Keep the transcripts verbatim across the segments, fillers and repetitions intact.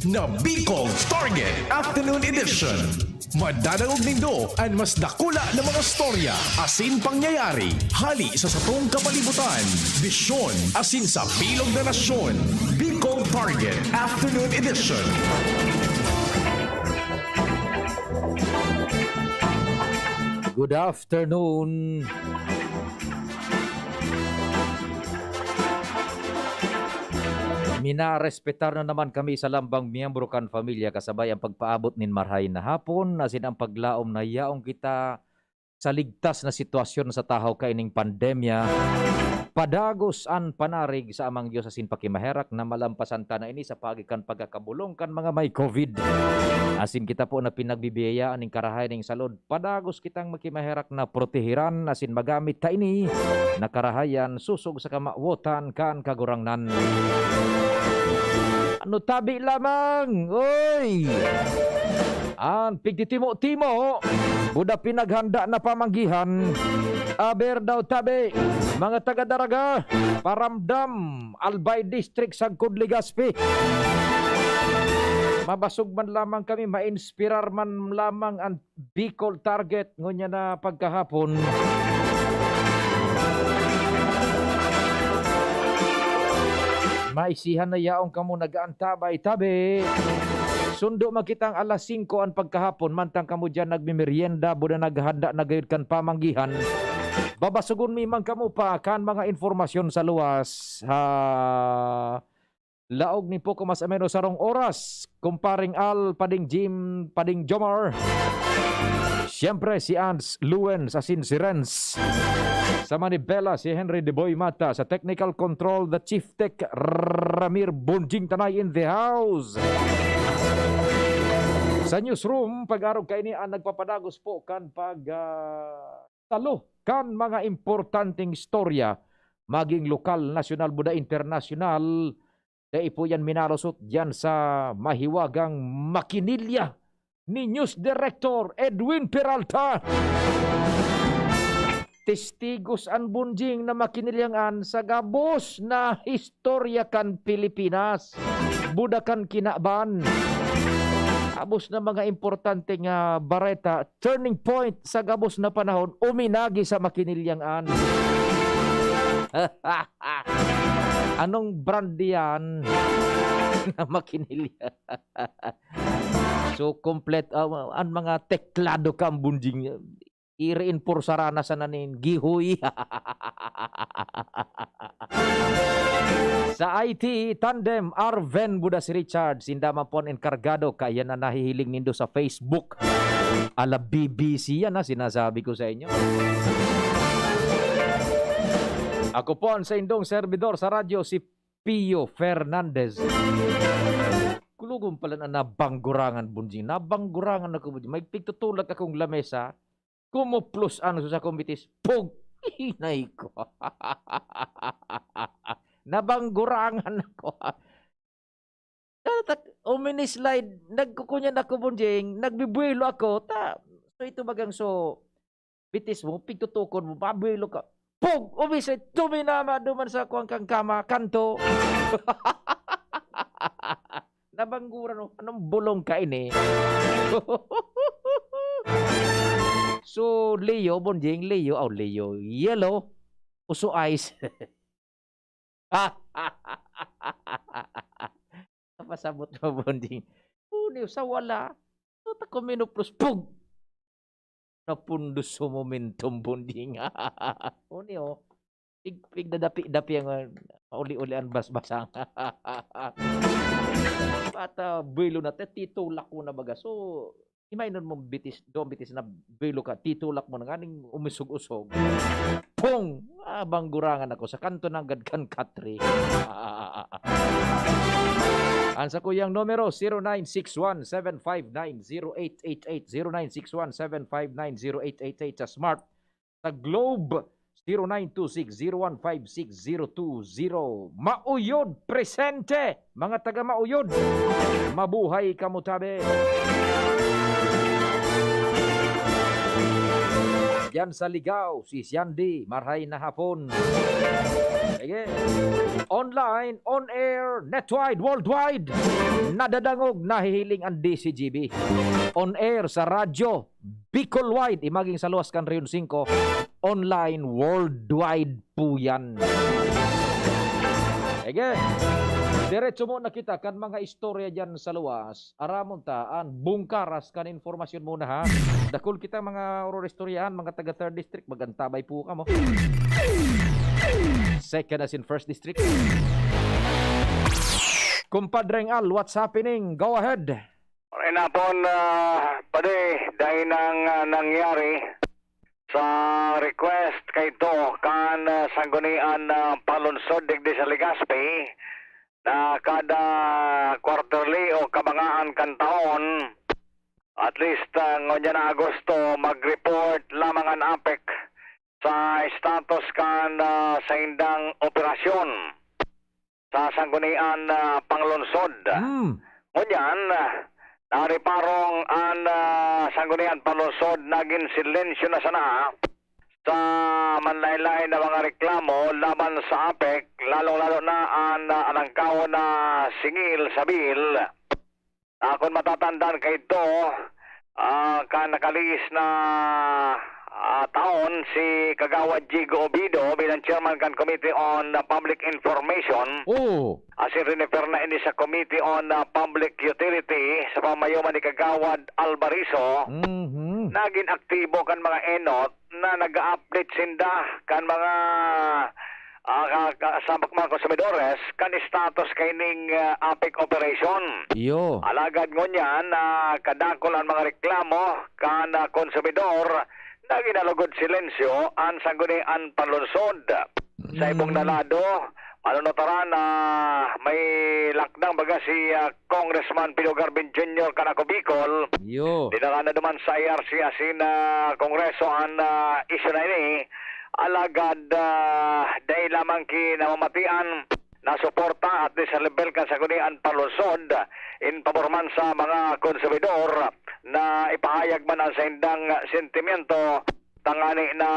na Bicol Target Afternoon Edition. Madadangog nindo an mas dakula na mga storya asin pangyayari hali sa satong kapalibutan, bisyon asin sa bilog na nasyon. Bicol Target Afternoon Edition. Good afternoon. Minarespetar na naman kami sa lambang miyembro kan pamilya, kasabay ang pagpaabot nin marahay na hapon, asin ang paglaom na yaon kita sa ligtas na sitwasyon sa tahaw kaining pandemya. Padagos an panarig sa Amang Dios asin pakimaherak na malampasan ta na ini sa paagi kan pagkakabolong kan mga may COVID. Asin kita po na pinagbibiyayaan nin karahayan nin salud, padagos kitang makimaherak na protehiran asin magamit ta ini na karahayan sosog sa kamawotan kan Kagurangnan. Ano tabi lamang, oy! An pigtitimo-timo, buda pinaghanda na pamanggihan. Aber daw tabi, mga taga Daraga, Paramdam, Albay District, sagkod Legazpi. Mabasog man lamang kami, mainspirar man lamang an Bicol Target ngunyan na pagkahapon. Maisihan na yaon kamo nag-aantabay tabi. Sundo man kitang alas singko an pagkahapon, mantang kamo diyan nagmemeryenda, buda naghanda na gayod kan pamanggihan. Babasogon mi man kamo pa kan mga impormasyon sa luwas, ha? Laog ni poko mas o menos sarong oras, Kumparing Al, Pading Jim, Pading Jomar. Siyempre, si Ans Luen sa Sin si Renz. Sa manibela, si Henry De Boy Mata. Sa technical control, the Chief Tech, Ramir Bonjing Tanay in the house. Sa newsroom, pag-arog kaini ang nagpapadagos po kan pag, ah, talo kan mga importanteng istorya, maging lokal, nasyonal, buda internasyonal. Dai po yan minalusot diyan sa mahiwagang makinilya ni News Director Edwin Peralta. Testigos an Bunjing na makinilyang an sa gabos na istorya kan Pilipinas. Buda kan kinaban. Gabos na mga importante nga bareta, turning point sa gabos na panahon, uminagi sa makinilyang an. Anong brand yan na makinilya? So, komplet-, ah, an mga teklado kan Bunjing, i-reinforce sana nin gihoy. Sa I T, tandem, Arven buda si Richard. Sinda man po an enkargado, kaya na nahihiling nindo sa Facebook. Ala, B B C yan, ha, sinasabi ko sa inyo. Ako po ang saindong servidor sa radyo, si Pio Fernandez. Kulugon pala na nabanggurangan, Bunjing. Nabanggurangan ako, Bunjing. May pigtutulak akong lamesa. Kumuplos ano sa sakong bitis. Pug! Hinay ko. Nabanggurangan ako. Tatak, umini-slide. Nagkukunyan ako, Bunjing. Nagbibuelo ako. Ta, so ito bagang so, bitis mo, pigtutukon mo, mabuelo ka. Pug! Umisay, tuminama duman sa kuwang kang kama, kanto. Nabangguran, oh. Anong bulong ka ini? So, Leo, Bonjing, Leo, oh, Leo, yellow, uso ice. Napasabot mo, Bonjing. Uni, sa wala. Tuta ko minuplos, pug! Napundos sa momentum, Bonjing. Uni, oh. Pig-, pigdadapi-dapi ang, ah, uli-uli ang basbasang. Bata, buwelo na, te, titulak ko na baga. So, imagine mo, bitis, doon bitis na buwelo ka, titulak mo na nga, ning umisog-usog. Pung! Ah, banggurangan ako sa kanto nanggad kan katre. Ang sakuyang numero, zero nine six one, seven five nine, zero eight eight eight, zero nine six one, seven five nine, zero eight eight eight sa Smart. Sa Globe, zero nine two six, zero one five six, zero two zero. Mauyod, presente! Mga taga Mauyod, mabuhay kamo tabi! Diyan sa Ligao, si Siandi, marhay na hapon. Sige. Online, on air, netwide, worldwide. Nadadangog, nahihiling ang D C G B. On air sa radyo, Bicol wide, imaging sa luwas kan Rehiyon singko, online, worldwide po yan. Sige. Diretso muna kita kan mga istorya dyan sa luwas. Aramon ta an bungkaras kan impormasyon muna, ha. Dakul kita mga ororistoryahan, mga taga third district, magantabay po kamo. Second as in first district. Kumpadreng Al, what's happening? Go ahead. Maray na pon, ah, padi, dai nang, ah, nangyari sa request kaito kan, ah, Sanggunian, ah, Panlungsod digdi sa Legazpi na kada quarterly o kabangaan kan taon, at least, ah, ngunyan na Agosto, mag-report lamang an APEC sa status kan, ah, saindang operasyon sa Sanggunian, ah, Panlungsod. Hmm. Ngunyan, ah, nariparong an, ah, Sanggunian Panlungsod nagin silensyo na sana sa manlaen-laen na mga reklamo laban sa APEC, lalong-lalo na an, ah, alangkawon na singil sa bill. Ah, kun matatandaan kaidto, ah, kan nakalihis na, ah, taon, si Kagawad Jigo Obido bilang chairman kan Committee on, ah, Public Information, Oo. asin rinifer na ini sa Committee on, ah, Public Utility sa pamayoman ni Kagawad Alvarizo, Mhm. nagin aktibo kan mga enot na nag-a-update sinda kan mga, ah, ka-, ka-, sa mga konsumidores kan status kaining, ah, APEC operation. Iyo. Alagad ngunyan, ah, kadakul an mga reklamo kan, ah, konsumidor na ginalugod silensyo an Sanggunian Panlungsod. Sa ibong Mm. na lado, manunutaran na may lakdang baga si, ah, Congressman Pino Garvin Junior kan Ako Bicol. Iyo. Dinara na duman sa I R C asin, ah, Kongreso an, ah, isyu na ini. Alagad, ah, dai lamang ki namamatian na suporta at di sa level kan Sanggunian Panlungsod in pabor man sa mga konsumidor na ipahayag man an saindang sentimento tangani na,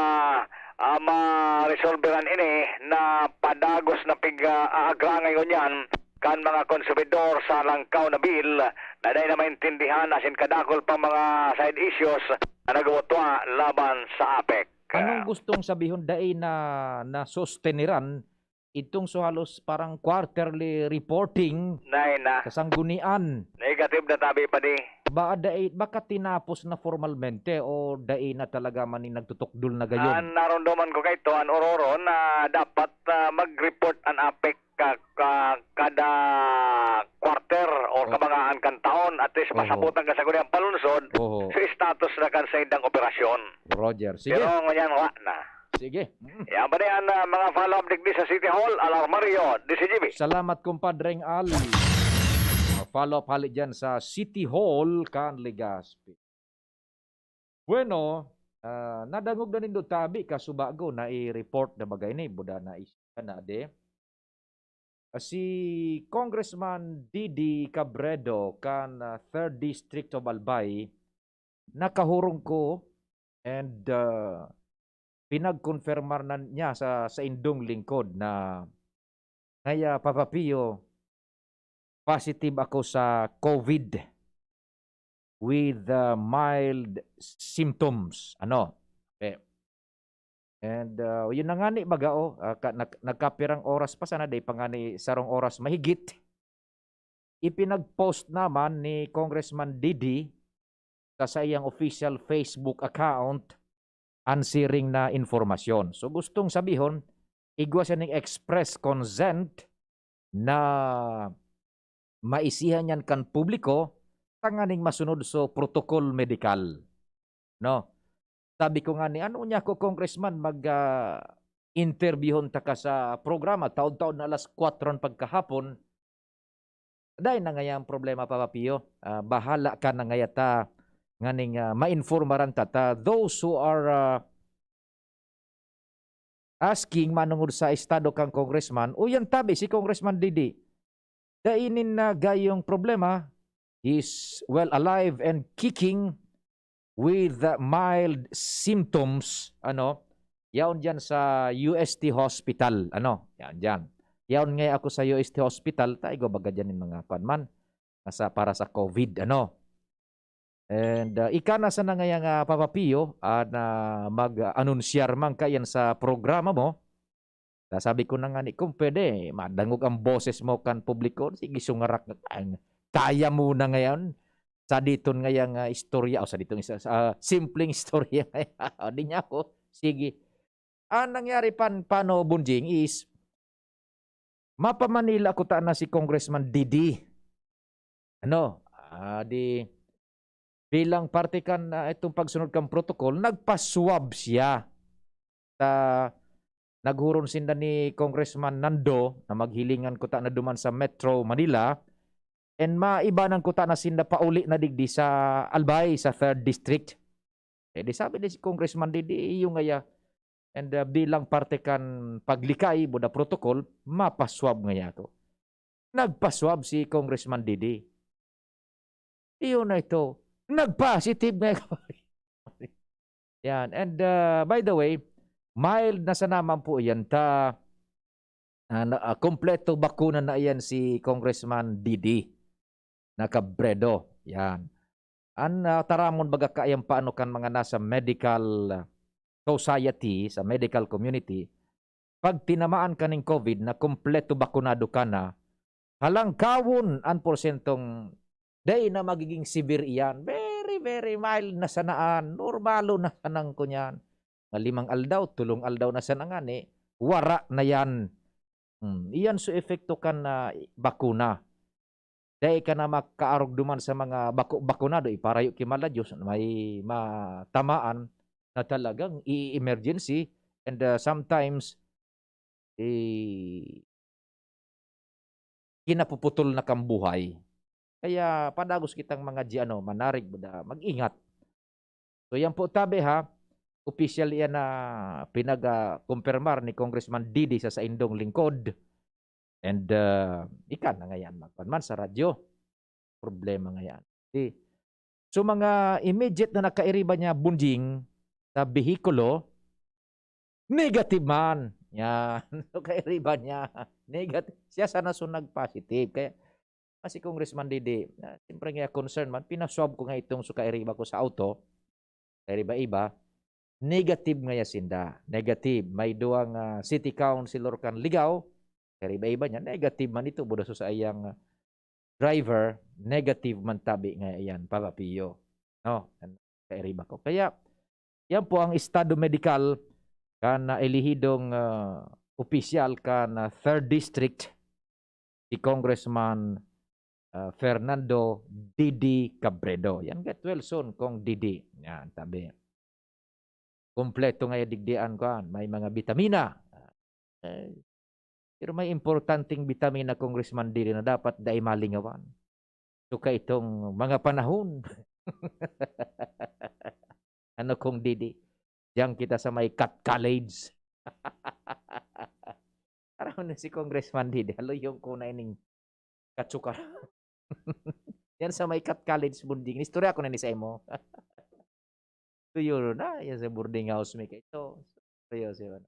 ah, maresolberan ini na padagos na pig-, ah, aagrangay ngunyan kan mga konsumidor sa langkaw na bill na dai na maintindihan asin kadakul pang mga side issues na nagwatwa laban sa APEC. Anong gustong sabihon, dai na, na sosteniran itong so halos parang quarterly reporting Nay na. sa sanggunian? Negative na tabi pa di. Ba, dai, baka tinapos na formalmente o dai na talaga man ni nagtutukdol na gayon? An naromdoman ko kaito, an ororon na dapat, ah, mag-report an APEC ka, ka, kada quarter or Oh. kabangaan kan taon, at least Oho. masabutan ka sa Sangguniang Panlungsod Oho. sa status na kan saindang operasyon. Roger. Sige. Pero ngunyan, wa na. Sige. Mm. Yan ba na yan, ah, mga follow-up digdi sa City Hall, Alarmario, D C G B. Salamat, Kumpadreng Al. Ah, follow-up hali dyan sa City Hall kan Legazpi. Bueno, ah, nadangog na nindo tabi, kasubago na i-report na bagay ni, buda na isya na de. Ah, si Congressman Didi Cabredo kan, ah, Third District of Albay, nakahurong ko and, ah, pinagkonfirmar na niya sa, sa indong lingkod na, "Ngaya, Papa Pio, positive ako sa COVID with, ah, mild symptoms." Ano? Okay. And, ah, yun na nga ni baga, oh, ah, ka-, nag-, nagkapirang oras pa sana, dai pa nga ni sarong oras mahigit. Ipinag-post naman ni Congressman Didi sa saiyang official Facebook account an siring na impormasyon. So, gustong sabihon, igwa siya ning express consent na maisihan niyan kan publiko tanganing masunod so protocol medikal, no? Sabi ko nga ni, "Ano niya ako, Congressman, mag, ah, interviewhon ta ka sa programa, taod-taod na alas kwatro an pagkahapon." Dai na ngaya ang problema, Papa Pio. Ah, bahala ka na ngaya ta nganing, ah, mainformaran ta, ta those who are, ah, asking manungod sa estado kan congressman, o yan tabi si Congressman Didi. Dai nin na gayong problema. He's well alive and kicking. with uh, mild symptoms, ano, yaon diyan sa U S T hospital, ano, yan diyan. Yaon nga ako sa U S T hospital, ta igwa baga diyan yung mga kwan man, nga sa, para sa COVID, ano. And uh, ika na sana ngaya nga Papa Pio, ah, na mag-anunsyar man kayan sa programa mo. Ta sabi ko na nga ni, kung pwede, madangog ang boses mo kan publiko, sige, sungarak na kan. Kaya mo na ngayon, sa diton ngayang ah, istorya, o sa diton isa, sa simpleng istorya ngayon, di niya ako, sige. Ang nangyari pan, pano, Bunjing, is, mapamanila ko ta na si Congressman Didi. Ano, ah, di, bilang parte kan ah, itong pagsunod kan protocol, nagpa-swab siya. Sa naghuron sinda ni Congressman Nando na maghilingan ko ta na duman sa Metro Manila, and maibanan ko ta na sinda pauli na digdi sa Albay, sa third District. Eh, di sabi ni si Congressman Didi, iyo ngaya, and uh, bilang parte kan paglikay, buda protocol, mapaswab ngaya ako. Nagpaswab si Congressman Didi. Iyo na ito. Nag-positive ngaya ako. Yan. And uh, by the way, mild na sana man po yan. Ta, uh, na, uh, kompleto bakuna na yan si Congressman Didi na Cabredo. Yan. An uh, taramon baga kayang paano kan mga nasa medical uh, society, sa medical community, pag tinamaan ka ning COVID na kompleto bakunado ka na, halangkawon an porsyentong dai na magiging severe iyan. Very, very mild na sanaan. Normalo na sanang ko niyan. Nga limang aldaw, tulong aldaw na sana ngani, wara na yan. Hmm, iyan so epekto kan ah, bakuna. Dai ka na makaarog duman sa mga bako-, bakunado, iparayo ki Mala Diyos, may matamaan na talagang i-emergency and uh, sometimes eh, kinapuputol na kang buhay. Kaya padagos kitang mga di ano, manarig, buda, mag-ingat. So yan po tabi ha, opisyal yan na pinag-kumpirmar ni Congressman Didi sa saindong lingkod. And uh, ika na ngayon, magpan man sa radyo. Problema ngayon. Di, so mga immediate na nakairiba niya, Bunjing, sa behikulo, negative man. Yan. So kairiba niya, negative. Siya sana so nag-positive. Kaya kasi Congressman Didi, uh, siyempre nga concern man, pinaswab ko nga itong so kairiba ko sa auto. Kairiba-iba, negative ngaya sinda. Negative. May duwang uh, city councilor kan Ligao, kairiba-iba niya, negative man ito, buda so sa iyang uh, driver, negative man tabi nga iyan, Papa Pio. No? Kairiba ko. Kaya, yan po ang estado medikal kan uh, elihidong uh, opisyal kan uh, third District, si Congressman uh, Fernando Didi Cabredo. Yan, get well soon, Cong Didi. Yan, tabi. Kompleto nga digdian ko, may mga bitamina. Eh, pero may importanteng bitamina, Congressman Didi, na dapat dai malingawan. So, kaitong mga panahon, ano, Cong Didi, diyan kita sa may Cat College. Araw na si Congressman Didi, haloy yung kuna ining katsukar. Yan sa may Cat College, Bunjing. Istorya ko na ni sa imo. Tuyo na, yan sa boarding house mi kaito. Tuyo siya.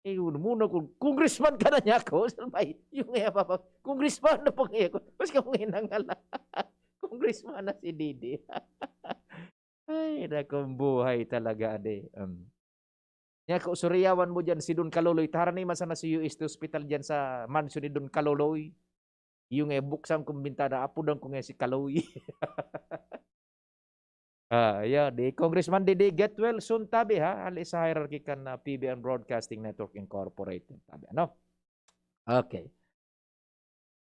Eh, muna ko, congressman ka na niya ako. Sabay, yung nga papa, congressman na po nga ako. Mas ka mong hinangala. Congressman na si Didi. Ay, nakong buhay talaga, ade. Um. Niya, ko, suriyawan mo dyan si Don Kaloloy. Tara ni man sana si U S T Hospital dyan sa mansion ni Don Kaloloy. Yung eh, buksan kong bintana, apudan ko nga si Kaloy. Ah, yeah, di Congressman Didi, get well soon, tabi ha, hali sa hierarchy kan uh, P B N Broadcasting Network Incorporated, tabi, ano? Okay.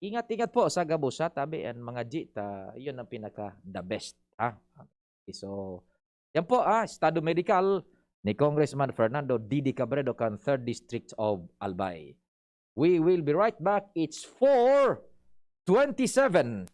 Ingat-ingat po sa gabos ha, tabi, and mga G, ta, yun ang pinaka the best, ha? So, yan po, ah, estado medikal ni Congressman Fernando Didi Cabredo kan third District of Albay. We will be right back. It's four twenty-seven.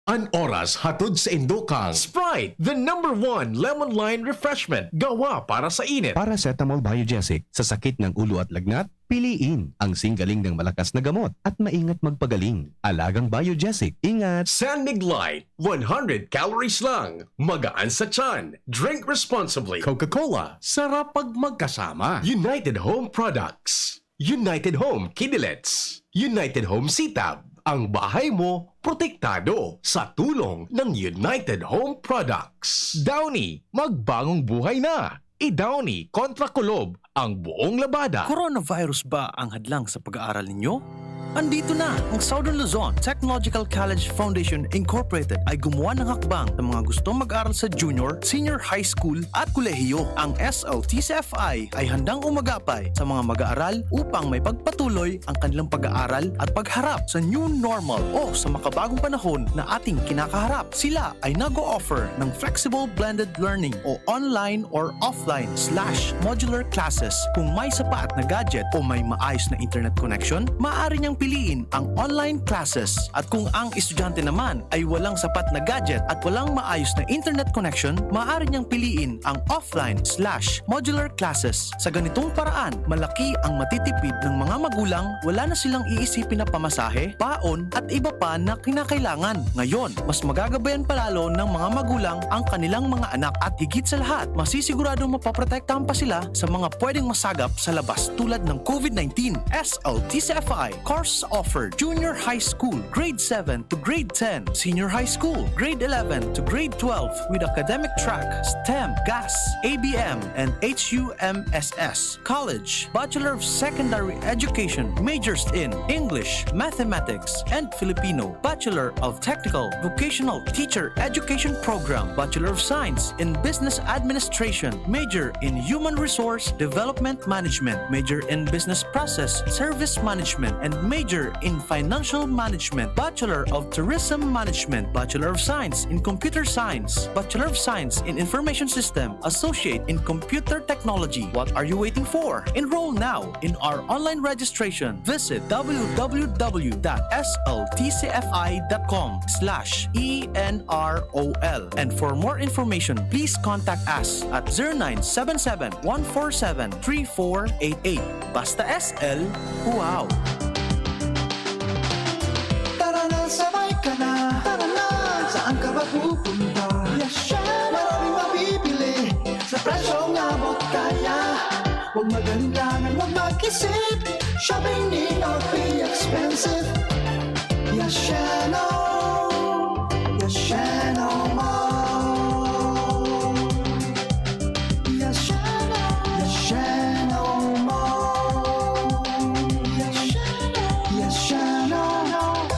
An oras hatod sa indokang Sprite, the number one lemon lime refreshment, gawa para sa init. Paracetamol Biogesic, sa sakit ng ulo at lagnat, piliin ang singgaling ng malakas na gamot at maingat magpagaling. Alagang Biogesic, ingat! San Mig Light, one hundred calories lang, magaan sa tiyan, drink responsibly. Coca-Cola, sarap pag magkasama. United Home Products. United Home Kidilets. United Home Sitab. Ang bahay mo, protektado sa tulong ng United Home Products. Downy, magbagong buhay na. I-Downy kontra kulob ang buong labada. Coronavirus ba ang hadlang sa pag-aaral ninyo? Andito na! Ang Southern Luzon Technological College Foundation Incorporated ay gumawa ng hakbang sa mga gustong mag-aral sa junior, senior high school at kolehiyo. Ang S L T C F I ay handang umagapay sa mga mag-aaral upang maipagpatuloy ang kanilang pag-aaral at pagharap sa new normal o sa makabagong panahon na ating kinakaharap. Sila ay nag-o-offer ng flexible blended learning o online or offline slash modular classes. Kung may sapat na gadget o may maayos na internet connection, maaari niyang piliin ang online classes. At kung ang estudyante naman ay walang sapat na gadget at walang maayos na internet connection, maaari niyang piliin ang offline slash modular classes. Sa ganitong paraan, malaki ang matitipid ng mga magulang, wala na silang iisipin na pamasahe, paon, at iba pa na kinakailangan. Ngayon, mas magagabayan pa lalo ng mga magulang ang kanilang mga anak at higit sa lahat, masisiguradong mapoprotektahan pa sila sa mga pwedeng masagap sa labas tulad ng COVID nineteen. S L T C F I course offered: Junior High School, Grade seven to Grade ten, Senior High School, Grade eleven to Grade twelve, with academic track, STEM, GAS, A B M, and H U M S S. College, Bachelor of Secondary Education, majors in English, Mathematics, and Filipino, Bachelor of Technical Vocational Teacher Education Program, Bachelor of Science in Business Administration, major in Human Resource Development Management, major in Business Process Service Management, and major in Financial Management, Bachelor of Tourism Management, Bachelor of Science in Computer Science, Bachelor of Science in Information System, Associate in Computer Technology. What are you waiting for? Enroll now in our online registration. Visit w w w dot s l t c f i dot com slash e n r o l. And for more information, please contact us at zero nine seven seven, one four seven, three four eight eight. Basta S L, wow! Tara na, sabay ka na. Tara na, saan ka ba pupunta? Yes, syempre. Maraming mabibili sa presyong abot kaya. Huwag mag-alinlangan, huwag mag-isip. Shopping need not be expensive. Yes, syempre. Yes, syempre. Yes, syempre. Yes, syempre. Yes, syempre. Yes, syempre.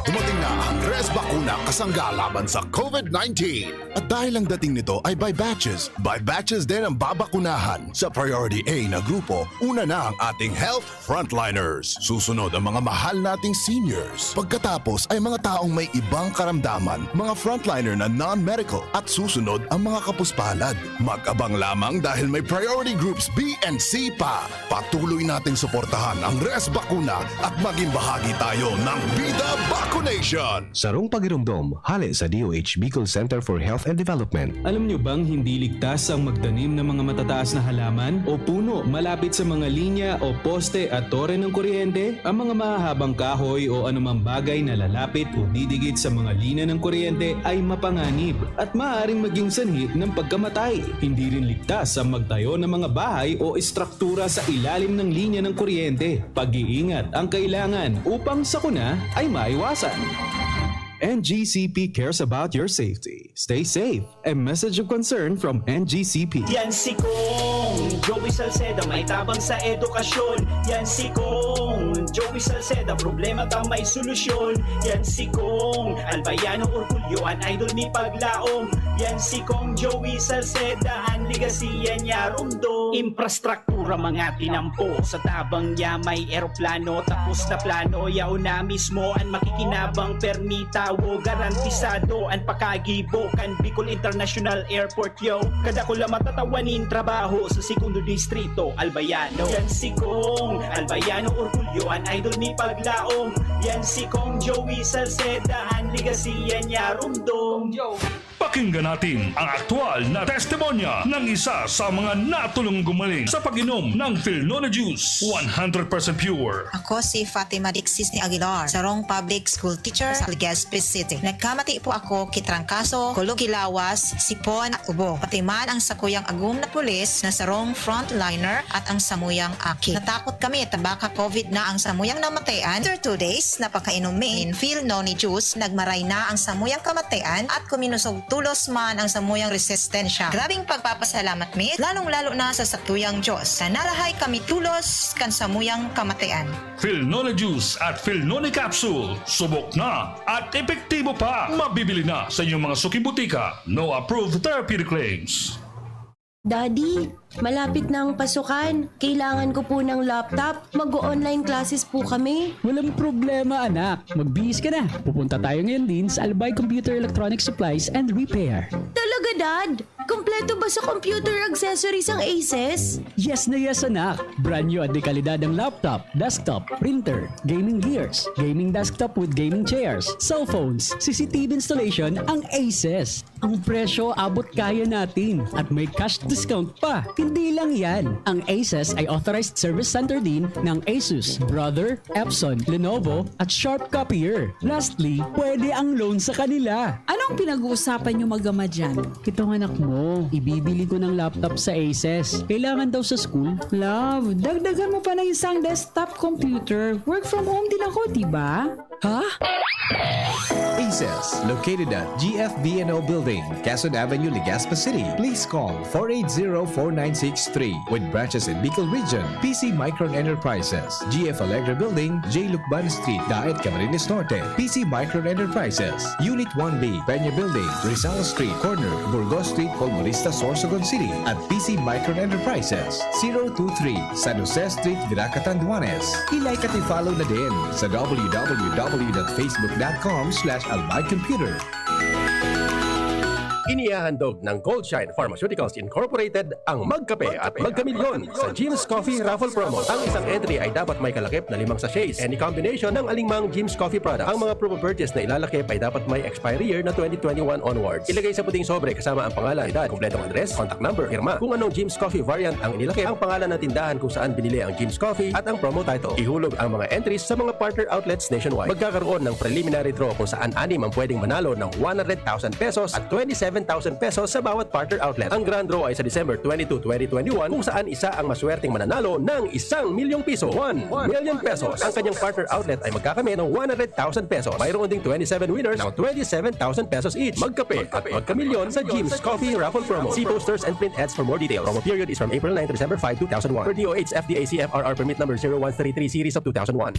Dumating na ang Res Bakuna kasangga laban sa COVID nineteen. At dahil ang dating nito ay by batches, by batches din ang babakunahan. Sa Priority A na grupo, una na ang ating health frontliners. Susunod ang mga mahal nating seniors. Pagkatapos ay mga taong may ibang karamdaman, mga frontliner na non-medical. At susunod ang mga kapuspalad. Mag-abang lamang dahil may priority groups B and C pa. Patuloy nating suportahan ang Res Bakuna at maging bahagi tayo ng Bida Vacunation! Sarong pagiromdom, hale sa D O H Bicol Center for Health and Development. Alam nyo bang hindi ligtas ang magtanim ng mga matataas na halaman o puno malapit sa mga linya o poste at tore ng kuryente? Ang mga mahahabang kahoy o anumang bagay na lalapit o didikit sa mga linya ng kuryente ay mapanganib at maaaring maging sanhi ng pagkamatay. Hindi rin ligtas ang magtayo ng mga bahay o estruktura sa ilalim ng linya ng kuryente. Pag-iingat ang kailangan upang sakuna ay maiwasan. N G C P cares about your safety. Stay safe. A message of concern from N G C P. Yan si Kong Joey Salceda, may tabang sa edukasyon. Yan si Kong Joey Salceda, problema ta may solusyon. Yan si Kong Albayano Orgulyo, an idol mi paglaom. Yan si Kong Joey Salceda, an legacy yan niya rumdom. Infrastruktura mga tinampo. Sa tabang niya may eroplano. Tapos na plano, yaon na mismo an makikinabang. Permi tawo, garantisado an pakagibo kan Bicol International Airport, yo. Kadakula matatawa nin trabaho sa segundo distrito, Albayano. Yan si Kong Albayano, orgulyo an idol ni Paglaom. Yan si Kong Joey Salceda, an ligasiya niya rumdom. Pakinggan natin ang aktual na testimonya ng isa sa mga natulong gumaling sa pag-inom ng Filnone Juice, one hundred percent pure. Ako si Fatima Dixis ni Aguilar, sarong public school teacher sa Legazpi City. Nagkamati po ako ki trangkaso, kulog ki lawas, sipon at ubo. Pati man ang sakuyang agom na pulis na sarong frontliner at ang samuyang aki. Natakot kami ta baka COVID na ang samuyang namatayan. After two days na pagkainom mi nin Filnone Juice, nagmaray na ang samuyang kamatayan at kuminosog tolos man ang samuyang resistensya. Grabing pagpapasalamat mi, lalong-lalo na sa satuyang Diyos, na narahay kami tolos kan samuyang kamatayan. Filnone Juice at Filnone Capsule, subok na at epektibo pa. Mabibili na sa inyong mga suking butika. No approved therapeutic claims. Daddy, malapit na ang pasukan. Kailangan ko po ng laptop. Mag-online classes po kami. Walang problema, anak. Magbihis ka na. Pupunta tayo ngayon din sa Albay Computer Electronic Supplies and Repair. Talaga, Dad? Kompleto ba sa computer accessories ang Aces? Yes na yes, anak. Brand new at dekalidad ang laptop, desktop, printer, gaming gears, gaming desktop with gaming chairs, cellphones, C C T V installation ang Aces. Ang presyo abot kaya natin at may cash discount pa. Hindi lang yan. Ang Aces ay authorized service center din ng Asus, Brother, Epson, Lenovo, at Sharp Copier. Lastly, pwede ang loan sa kanila. Anong pinag-uusapan niyo mag-ama dyan? Itong anak mo, ibibili ko ng laptop sa Aces. Kailangan daw sa school. Love, dagdagan mo pa ng isang desktop computer. Work from home din ako, di ba? Ha? Aces, located at G F B N O Building, Quezon Avenue, Legazpi City. Please call four eight zero, four nine six three. With branches in Bicol Region, P C Micron Enterprises, G F Alegre Building, J Lucban Street, Daet, Camarines Norte, P C Micron Enterprises, Unit one B, Peña Building, Rizal Street, corner, Burgos Street, Colmonista, Sorsogon City, at P C Micron Enterprises, zero two three, San Jose Street, Virac, Catanduanes. I-like at i-follow na din sa w w w dot facebook dot com slash albay computer. Inihahandog ng Goldshine Pharmaceuticals Incorporated ang Magkape at Magkamilyon sa Jim's Coffee Raffle Promo. Ang isang entry ay dapat may kalakip na limang sachets. Any combination ng alingmang Jim's Coffee product. Ang mga promo purchase na ilalakip ay dapat may expiry year na twenty twenty-one onwards. Ilagay sa puting sobre kasama ang pangalan, edad, kompletong address, contact number, pirma. Kung anong Jim's Coffee variant ang inilakip, ang pangalan ng tindahan kung saan binili ang Jim's Coffee at ang promo title. Ihulog ang mga entries sa mga partner outlets nationwide. Magkakaroon ng preliminary draw kung saan anim ang pwedeng manalo ng one hundred thousand pesos at twenty-seven thousand pesos sa bawat partner outlet. Ang grand draw ay sa December twenty-two, twenty twenty-one, kung saan isa ang maswerteng mananalo ng isang milyong piso, one million pesos. Ang kanyang partner outlet ay magkakamit ng one hundred thousand pesos. Mayroon ding twenty-seven winners ng twenty-seven thousand pesos each. Magkape at magkamilyon sa Jim's Coffee Raffle Promo. See posters and print ads for more details. Promo period is from April nine to December five, two thousand one. Per D O H F D A C F R R permit number zero one three three series of two thousand one.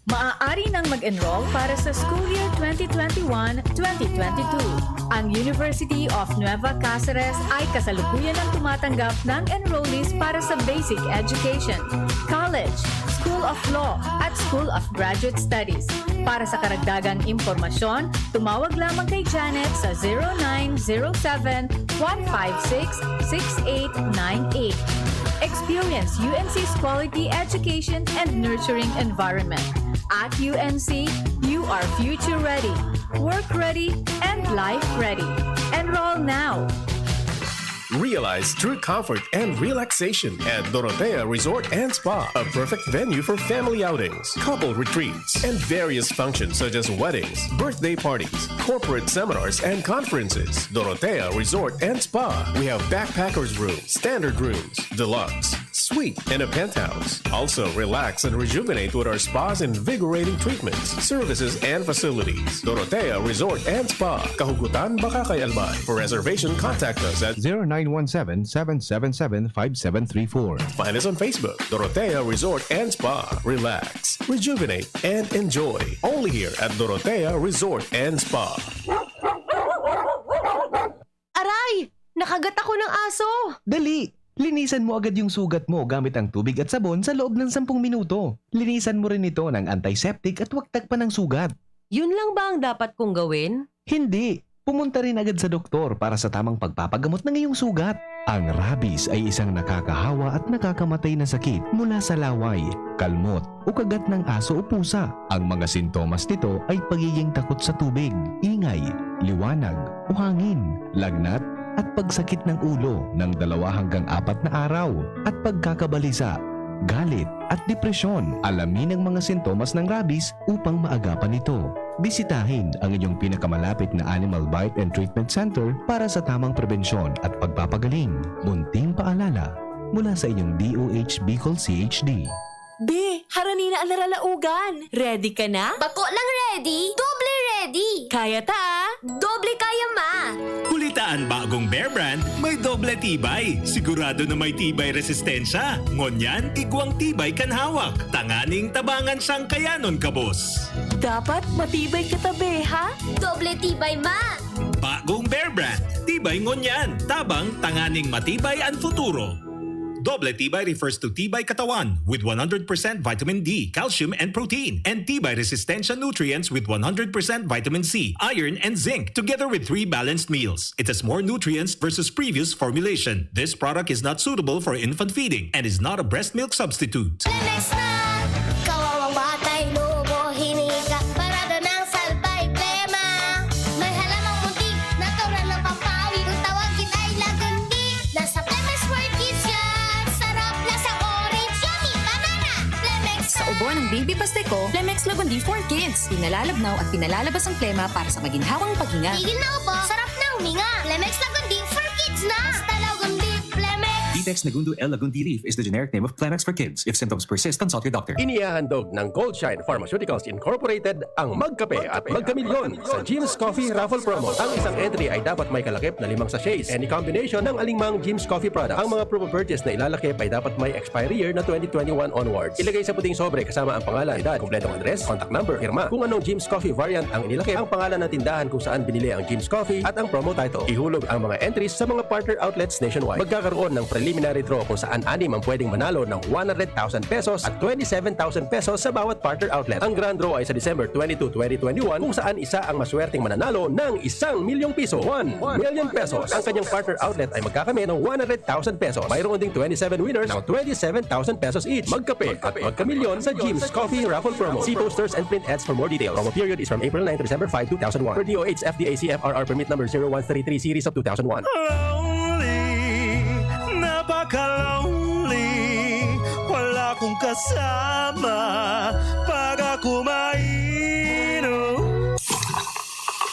Maaari nang mag-enroll para sa school year twenty twenty-one, twenty twenty-two. Ang University of Nueva Caceres ay kasalukuyan ang tumatanggap ng enrollees para sa basic education, college, School of Law, at School of Graduate Studies. Para sa karagdagang impormasyon, tumawag lamang kay Janet sa zero nine zero seven, one five six, six eight nine eight. Experience U N C's quality education and nurturing environment. At U N C, you are future ready, work ready, and life ready. Enroll now! Realize true comfort and relaxation at Dorotea Resort and Spa, a perfect venue for family outings, couple retreats, and various functions such as weddings, birthday parties, corporate seminars, and conferences. Dorotea Resort and Spa. We have backpackers room, standard rooms, deluxe, suite, and a penthouse. Also, relax and rejuvenate with our spa's invigorating treatments, services, and facilities. Dorotea Resort and Spa, Kahugutan, Bacacay, Albay. For reservation, contact us at zero nine one seven, seven seven seven, five seven three four. Find us on Facebook, Dorotea Resort and Spa. Relax, rejuvenate, and enjoy. Only here at Dorotea Resort and Spa. Aray! Kagat ako ng aso! Dali! Linisan mo agad yung sugat mo gamit ang tubig at sabon sa loob ng sampung minuto. Linisan mo rin ito ng antiseptic at huwag tagpan ng sugat. Yun lang ba ang dapat kong gawin? Hindi! Pumunta rin agad sa doktor para sa tamang pagpapagamot ng iyong sugat. Ang rabies ay isang nakakahawa at nakakamatay na sakit mula sa laway, kalmot, o kagat ng aso o pusa. Ang mga sintomas nito ay pagiging takot sa tubig, ingay, liwanag, o hangin, lagnat, at pagsakit ng ulo ng dalawa hanggang apat na araw, at pagkakabalisa, galit, at depresyon. Alamin ang mga sintomas ng rabies upang maagapan ito. Bisitahin ang inyong pinakamalapit na Animal Bite and Treatment Center para sa tamang prebensyon at pagpapagaling. Munting paalala mula sa inyong D O H Bicol C H D. Be, harani na an naralaogan. Ready ka na? Bako lang ready, doble ready! Kaya ta, ah! Doble kaya, ma! Huli ta an bagong Bear Brand may doble tibay. Sigurado na may tibay resistensya. Ngunyan, igwang tibay kan hawak. Tanganing tabangan siyang kayanon kabos. Dapat matibay kita, be, ha? Doble tibay, ma! Bagong Bear Brand. Tibay ngunyan. Tabang tanganing matibay an futuro. Doble tibay refers to tibay katawan with one hundred percent vitamin D, calcium, and protein, and tibay resistensya nutrients with one hundred percent vitamin C, iron, and zinc, together with three balanced meals. It has more nutrients versus previous formulation. This product is not suitable for infant feeding and is not a breast milk substitute. Lemex na! Kawawang batay, lubo, hinika, parada ng salbay, plema. May halamang muntik, natural na pampawi. Kung tawagin ay lagundi, nasa Lemex World Kids yan. Sarap, lasang orange, yummy, banana. Lemex Sa ubo ng baby pastiko, Lemex Lagundi for Kids. Pinalalabnaw at pinalalabas ang plema para sa maginhawang paghinga. Tigil na ubo, sarap na huminga. Lemex Lagundi for Kids na! Basta Lagundi, Lemex! Vitex Nagundo L Lagundi Leaf is the generic name of Clemex for kids. If symptoms persist, consult your doctor. Inihahandog ng Goldshine Pharmaceuticals Incorporated ang Magkape at Magkamilyon sa Jim's Coffee Raffle Promo. Ang isang entry ay dapat may kalakip na limang sachets. Any combination ng alingmang Jim's Coffee product. Ang mga promo purchase na ilalakip ay dapat may expiry year na twenty twenty-one onwards. Ilagay sa puting sobre kasama ang pangalan, edad, kumpletong address, contact number, pirma. Kung anong Jim's Coffee variant ang inilakip, ang pangalan ng tindahan kung saan binili ang Jim's Coffee at ang promo title. Ihulog ang mga entries sa mga partner outlets nationwide. Magkakaroon ng preliminary draw kung saan anim ang pwedeng manalo ng one hundred thousand pesos at twenty-seven thousand pesos sa bawat partner outlet. Ang grand draw ay sa December twenty-two, twenty twenty-one, kung saan isa ang maswerteng mananalo ng isang milyong piso, one million pesos. Ang kanyang partner outlet ay magkakamit ng one hundred thousand pesos. Mayroon ding twenty-seven winners ng twenty-seven thousand pesos each. Magkape at magkamilyon sa Jim's Coffee Raffle Promo. See posters and print ads for more details. Promo period is from April nine to December five, two thousand one. Per D O H F D A C F R R Permit Number zero one three three Series of two thousand one. Lonely, napaka-lonely. Wala kong kasama pag ako mainom.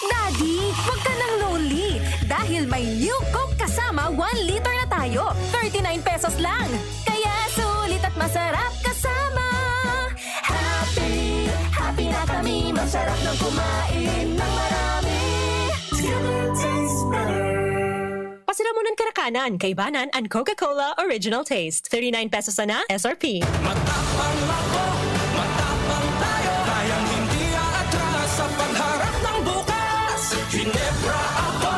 Daddy, wag ka nang lonely. Dahil may New Coke kasama, one liter na tayo. Thirty-nine pesos lang. Kaya sulit at masarap kasama. Happy, happy na kami. Masarap ng kumain ng marami. It tastes better. Pasiramunan karakanan, kaibanan an Coca-Cola Original Taste. Thirty-nine pesos sana, S R P. Matapang ako, matapang tayo. Kayang hindi aatras sa pagharap ng bukas. Ginebra ako,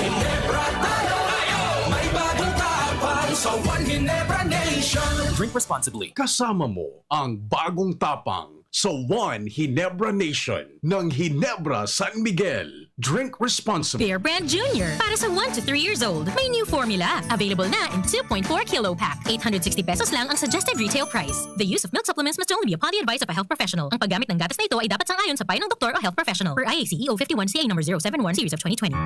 Ginebra tayo. May bagong tapang sa One Ginebra Nation. Drink responsibly. Kasama mo ang bagong tapang sa One Ginebra Nation ng Ginebra San Miguel. Drink responsibly. Bear Brand Junior. Para sa one to three years old, may new formula. Available na in two point four kilo pack. Eight hundred sixty pesos lang ang suggested retail price. The use of milk supplements must only be upon the advice of a health professional. Ang paggamit ng gatas na ito ay dapat sang-ayon sa payo ng doktor o health professional. Per I A C E O fifty-one C A number zero seven one series of twenty twenty.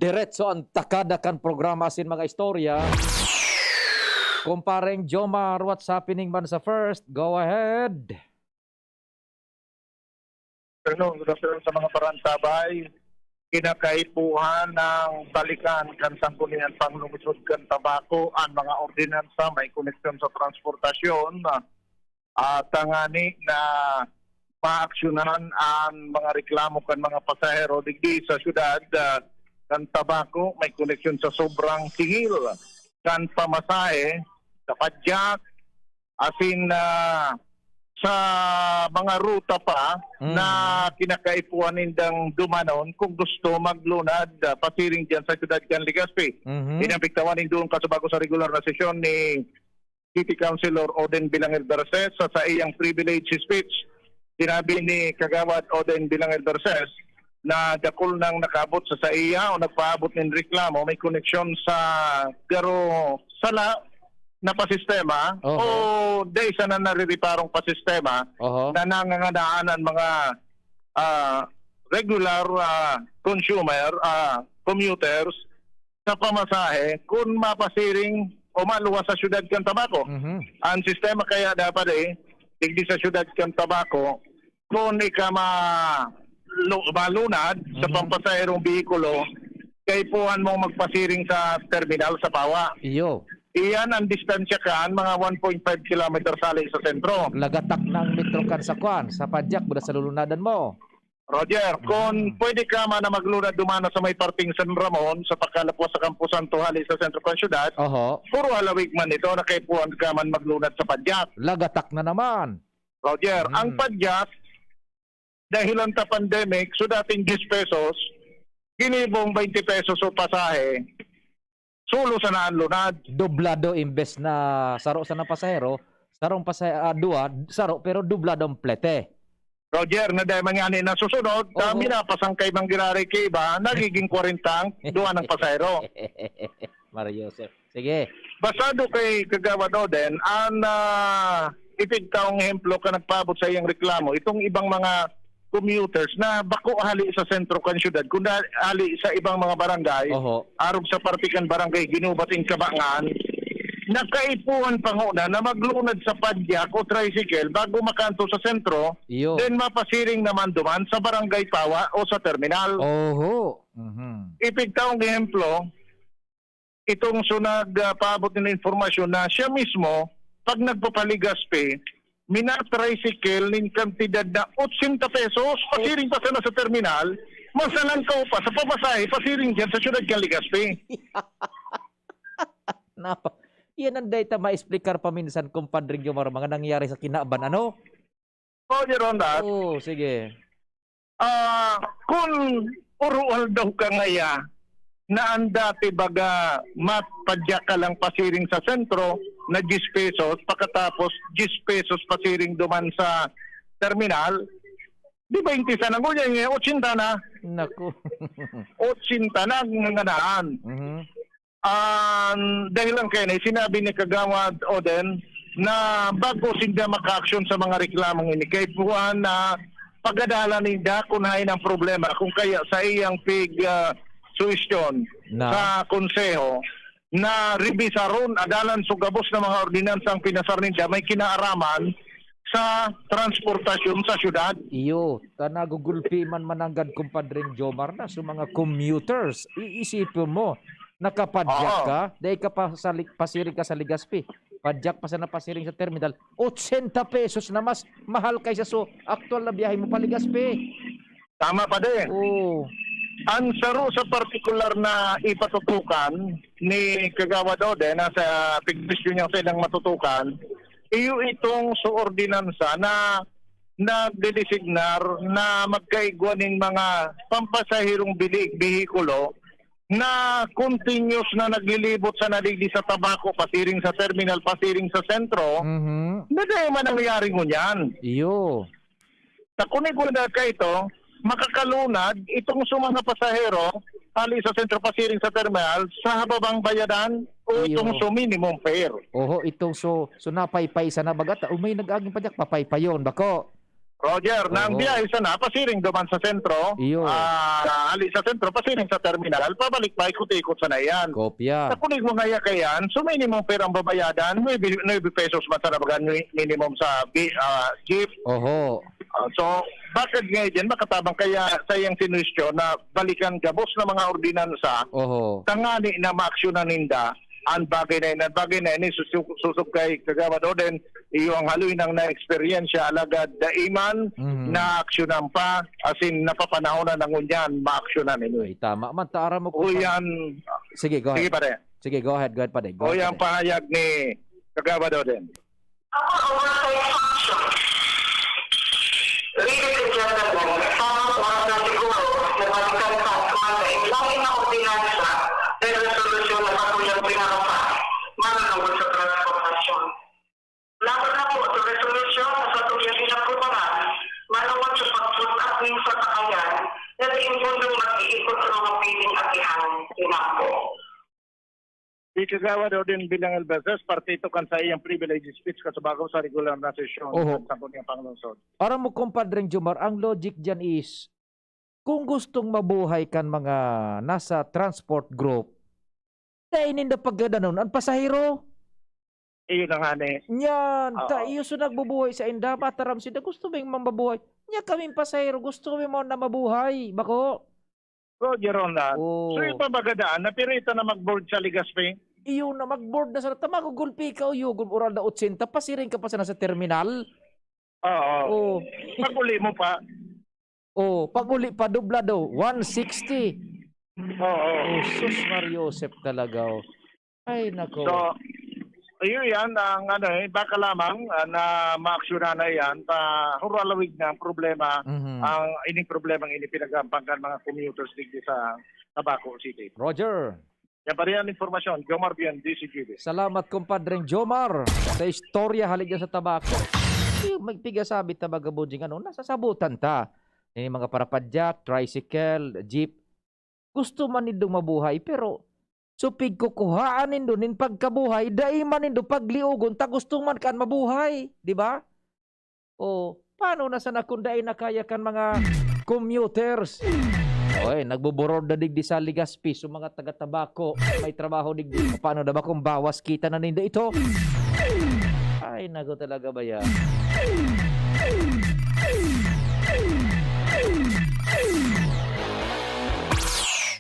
Diretso an takada kan programa asin mga istorya. Kumpareng Jomar, what's happening man sa first? Go ahead. Hello, good afternoon sa mga parantabay. Kinakaipuhan ng balikan kan Sangguniang Panglungsod kan Tabaco an mga ordinansa may koneksyon sa transportasyon. Ah, tangani na maaksyonan an mga reklamo kan mga pasahero digdi sa syudad, ah, kan Tabaco, may koneksyon sa sobrang singil kan pamasahe sa padyak, asin, ah, sa mga ruta pa Mm. na kinakaipuhan nindang dumanon kung gusto maglunad, ah, pasiring diyan sa siyudad kan Legazpi. Mhm. Inapektawan nin duon ka sa bago sa regular na sesyon ni City Councilor Oden Bilangel Verses sa saiyang privilege speech. Sinabi ni Kagawad Oden Bilangel Verses na dakul nang nakaabot sa saiya o nagpaabot nin reklamo may koneksyon sa garo sala na pasistema Oho. o dai sana naririparong pasistema Oho. na nanganganaan an mga, ah, regular, ah, consumer, ah, commuters sa pamasahe kun mapasiring o maluwas sa siyudad kan Tabaco. Mhm. Ang sistema kaya dapat, eh, digdi sa siyudad kan Tabaco, kun ika ma-, lu-, malunad sa Mhm. pampasaherong behikulo, kaipuhan mong magpasiring sa terminal sa Pawa. Iyo. Iyan ang distansya kan mga one point five kilometers hali sa sentro. Lagatak na ang metro kan sa kwan, sa padyak, buda sa lulunadan mo. Roger, kung Mm. pwede ka man na maglunad duman na sa may parting San Ramon, sa pagkalapwas sa Camposanto hali sa sentro kan syudad, Oho. puro halawig man ito na kaipuhan ka man maglunad sa padyak. Lagatak na naman. Roger, Mm. ang padyak, dahilan ta pandemic, so dating diyes pesos, ginibong baynte pesos o pasahe, sulo sana an lunad. Doblado imbes na saro sana pasahero, sarong pasa-, ah, duwa, saro, pero doblado ang plete. Roger, na dahil man ngani na susunod, Oo. kami na pasangkay man giraray kay iba, nagiging kwarenta ang duwa ng pasahero. Mario Joseph. Sige. Basado kay Kagawad Oden, ang, ah, ipigtaong ehemplo ka nagpaabot sa iyang reklamo, itong ibang mga commuters na bako hali sa sentro kan syudad, kundi hali sa ibang mga barangay, Oho. arog sa parte kan barangay Ginubat in Cabangan, nakaipuhan pa ngona na maglunad sa padyak o tricycle bago makanto sa sentro, Iyo. then mapasiring naman duman sa barangay Pawa o sa terminal. Oho. Mhm. Ipigtaong ehemplo, itong so nag, ah, paabot nin impormasyon na siya mismo, pag nagpapaligaspi, mina-tricycle nin kantidad na otsenta pesos, pasiring pa sana sa terminal, mas nalangkaw pa sa pamasahe, pasiring diyan sa siyudad kan Legazpi. Napa-, yan ang data maexplikar pa minsan, Compadre Jomar, mga nangyari sa kinaban, ano? Oh, Your Honor. Oo, sige. Ah, kun uruwal daw ka ngaya na an dati baga mat-, padyak ka lang pasiring sa sentro na diyes pesos, pakatapos diyes pesos pasiring duman sa terminal, di baynte sana, ngunyan, eh, otsenta na. Naku. Otsenta na ang nganaan. Mhm. An dahilan kaya na sinabi ni Kagawad Oden na bago sinda makaaksyon sa mga reklamong ini, kaipuhan na pagadalan ninda kun haen ang problema, kung kaya sa iyang pig, ah, suhestyon Na? sa konseho na rebisaron, adalan so gabos na mga ordinansa ang pinasar ninda may kinaaraman sa transportasyon sa syudad. Iyo, ta nagugulpi man mananggad, Compadre Jomar, na sa mga commuters. Iisipon mo, nakapadyak Oo. ka, dai ka pa sa Lig-, pasiring ka sa Legazpi. Padyak pa sana pasiring sa terminal, otsenta pesos na mas mahal kaysa so aktual na biyahe mo pa Legazpi. Tama pa din. Oo. Ang saro sa partikular na ipatutukan ni Kagawad Ode na sa pigdiskusyon niya sa ilang matutukan, iyo itong sa ordinansa na nagdedesignar na magkaigwa ning mga pampasaherong bili-, behikulo na continuous na naglilibot sa nadigdi sa Tabaco, pasiring sa terminal, pasiring sa sentro, Mhm. na dai man nangyayari ngunyan. Iyo. Sa kunigwada kaito, makakalunad itong sa mga pasahero hali sa sentro pasiring sa terminal sa hababang bayadan o Iyo. itong sa minimum fare. Oho, itong so, so napaypay sana baga ta, o may nag-aging padyak, papaypayon, bako. Roger, na ang Oho. biyahe sana pasiring duman sa sentro, Iyo. ah, hali sa sentro, pasiring sa terminal, pabalik pa, ikot-ikot sana yan. Kopya. Sa kunig mga yakayan, so minimum fare ang babayadan, nuebe, nuebe pesos man sana baga ni-, minimum sa bi-, ah, jeep. Oho. Ah, so, bakit nga dyan makatabang kaya sa iyang sinustyon na balikan gabos na mga ordinansa, Oho. tangani na maaksyonan ninda, An bagay na ini, an bagay na ini, susu-, susog kay Kagawad Oden, iyo ang haloy nang naeksperyensya, alagad daiman Mhm. naaksyonan pa, asin napapanahonan na ngunyan maaksyonan ini. Ay, tama man, ta aram mo kung pa-, Uyan. Sige, go ahead. Sige, pare. Sige, go ahead, go ahead, pare. Go ahead, Uyan pare. Pahayag ni Kagawad Oden. Ako, oversight function. Ladies and gentlemen, tamang oras na siguro na balikan pa at kumanda in lahi na ordinansa dahil resolusyon na katuyang pinakapa manunungod sa transportasyon. Laban na po sa resolusyon na katuyang inaprubahan manungod sa pag-put up nin sasakayan na diin pundong mag-iikot sa mga piling atihan. Inampo. Si Kagawad Odin Villangalbases, parte ito kan saiyang privilege speech kasubago sa regular na sesyon Oho. Sa Sangguniang Panglungsod. Aram mo, Compadreng Jomar, ang logic diyan is, kung gustong mabuhay kan mga nasa transport group, dai ninda paggadanon an pasahero. Iyo na nga ni. Niyan, Oo. Ta, iyo so nagbubuhay sa inda, mataram sinda, gusto ming mamabuhay. Nya kaming pasahero, gusto mi man na mabuhay, bako? Roger Ronald. Oo. So, yung pamagadaan, napirita na mag-board sa Legazpi? Iyo na, mag-board na sana. Ta, magugulpi ka, o yugol, oral na otsenta, pasiring ka pa sana sa terminal. Oo. Oo. Pag-uli mo pa. Oo, pag-uli pa, dublado, one sixty. Oo. Oh, sus, Mar Joseph talaga, oh. Ay, nako. So, ayun yan, ang ano eh, baka lamang ah, na maaksyonan na yan, pa huralawig na ang problema, Mhm. ang ining problema ang inipinagampang kan mga commuters digdi sa Tabaco City. Roger. Yan pa rin ang impormasyon. Jomar Bian, D C G B. Salamat, Compadreng Jomar, sa istorya hali dyan sa Tabaco. Yung magpigasabi ta, mga kabudjing, ano, nasasabutan ta. Yung mga parapadyak, tricycle, jeep, gusto man nindong mabuhay, pero so pigkukuhaan nindo nin pagkabuhay, dai man nindo pagliogon ta gusto man kan mabuhay, di ba? O, paano na sana kung dai na kaya kan mga commuters? Oy, nagbuburod na digdi sa Legazpi, so mga taga-Tabaco, may trabaho digdi. Paano na ba kung bawas kita na ninda ito? Ay, naku talaga ba yan?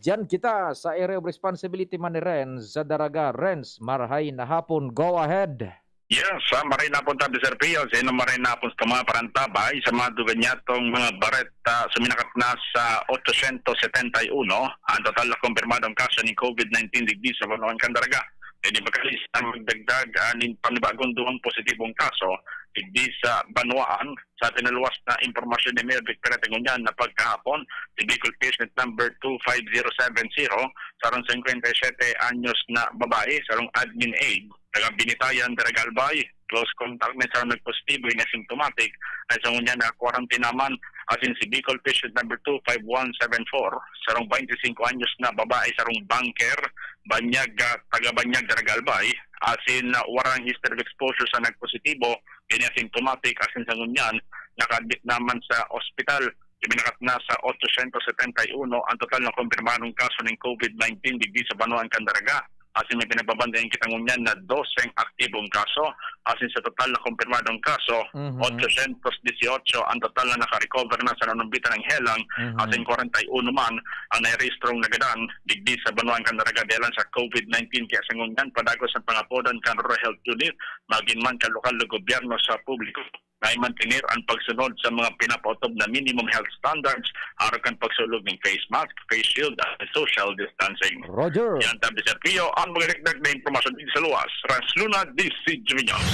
Diyan kita sa area of responsibility man ni Renz sa Daraga. Renz, marhay na hapon. Go ahead. Yes, ah, maray na hapon tabi, Sir Pio. Sa inyo, maray na hapon sa mga parantabay, sa mga dugan niya tong mga bareta, suminakat na sa otso siyento setenta y uno ang total na kumpirmadong kaso nin COVID nineteen digdi sa Banwaan kan Daraga. Pwede pa kalis ang magdagdag ah, nin panibagong duwang positibong kaso digdi sa Banwaan. Sa pinaluwas na impormasyon ni Mayor Victor Atengunyan na pagkahapon, si Bicol patient number two five zero seven zero, sarong singkwenta y siyete anyos na babae, sarong admin aide, taga Binitayan, Daraga, Albay, close contact ni sarong nagpositibo, ini asymptomatic, ay sa ngunyan na quarantine naman, asin si Bicol patient number two five one seven four, sarong baynte singko anyos na babae, sarong banker, Banyag, ah, taga Banyag, Daraga, Albay, asin ah, warang history of exposure sa nagpositibo, ini asymptomatic, asin sa ngunyan, naka-admit naman sa ospital. Ibinakat na sa otso siyento setenta y uno ang total na kumpirmadong kaso nin COVID nineteen digdi sa Banwaan kan Daraga. Asin may pinagbabandayan kita ngunyan na doseng aktibong kaso. Asin sa total na kumpirmadong kaso, Mhm. otso siyento disiotso ang total na nakarecover na sa nanumbitan ng helang. Mhm. Asin kwarenta y uno man ang nairehistrong nagadan digdi sa Banwaan kan Daraga dalan sa COVID nineteen. Kaya sa ngunyan, padagos ang pangapodan kan Rural Health Unit, magin man kan lokal na gobyerno sa publiko. Na mantener ang pagsunod sa mga pinapaotob na minimum health standards, arog kan pagsulog nin face mask, face shield, at social distancing. Roger. Yan tabi, Sir Pio, ang magdagdag na impormasyon din sa luwas. Rans Luna, D C G Muñoz.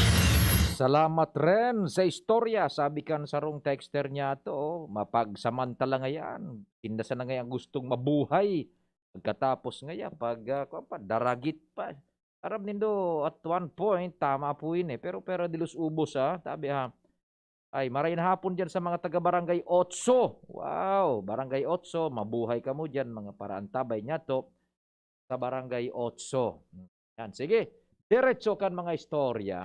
Salamat rin sa istorya. Sabi kan sarong texter niya to, oh, mapagsamantala ngayan. Tinda sana ngayon gustong mabuhay. Pagkatapos ngaya, pag, ah, kuwan pa, daragit pa. Aram nindo, at one point, tama po yun eh. Pero pera de los ubos, ah. Tabi, ah. Ay, maray na hapon dyan sa mga taga Barangay Otso. Wow, Barangay Otso, mabuhay kamo dyan, mga paraantabay niya to sa Barangay Otso. Yan, sige. Diretso kan mga istorya.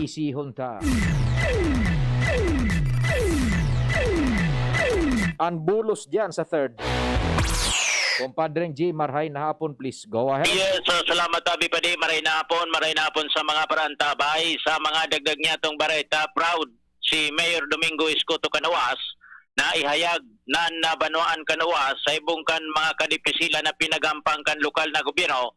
Isihon ta. Ang bulos dyan sa third. Compadreng G, marhay na hapon, please go ahead. Yes, so salamat, Abi Padi. Maray na hapon, maray na hapon sa mga parantabay. Sa mga dagdag niya tong bareta, proud si Mayor Domingo Escoto Canoas na ihayag na nabanwaan Canoas sa ibong kan mga kadipisilan na pinagampang kan lokal na gobyerno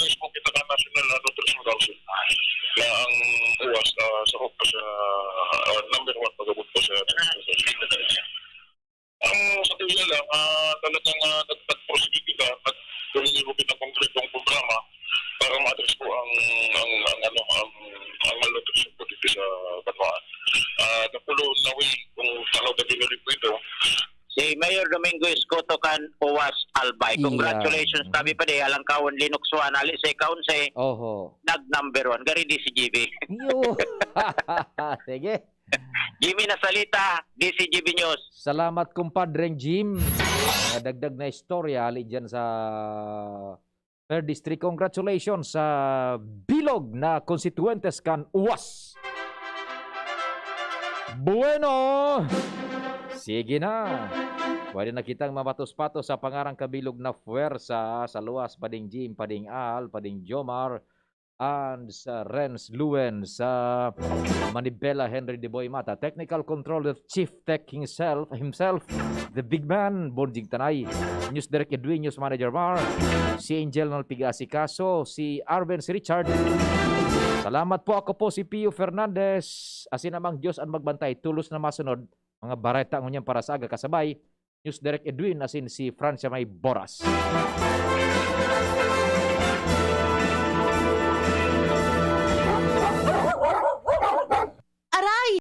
nag-advise po kita kan National, ah, Nutrition Council na ang uwas, ah, sa hukbo sa, ah, number one pag-abot po sa Ang sa tuya lang, ah, talagang, ah, nag-, nag-prosige kita, nag-, humingi po kita konkretong programa para ma-address po ang, ang, ang, ano, ang, ang malnutrition po dito sa banwaan. Ah, napulo na way kung tanaw na binulig po ito. Si Mayor Domingo Escoto kan Uwas Albay. Iya. Congratulations, sabi pa di, Alangkawan, Linuksuan, ali sa Kaunse, Oho. Nag number one. Gari D C G B. Yo. Sige. Jimmy Nasalita, D C G B News. Salamat, kumpadreng Jim. Mga dagdag na istorya, hali dyan sa Third District. Congratulations sa bilog na konstituyentes kan Uwas. Bueno! Sige na. Pwede na kitang mamatos-patos sa pangarang kabilog na puwersa sa luwas, pading Jim, pading Al, pading Jomar, and sa Renz Luen, sa Manibela, Henry De Boy Mata. Technical control, the chief tech himself, himself, the big man, Bonjing Tanay. News Direct Edwin, News Manager Mar, si Angel Nalpiga Asikaso, si Arven, si Richard. Salamat po, ako po si Pio Fernandez. Asin namang Diyos ang magbantay, tulos na masunod, mga bareta ngunyan para sa aga kasabay. News Direct Edwin, asin si Francia May Boras.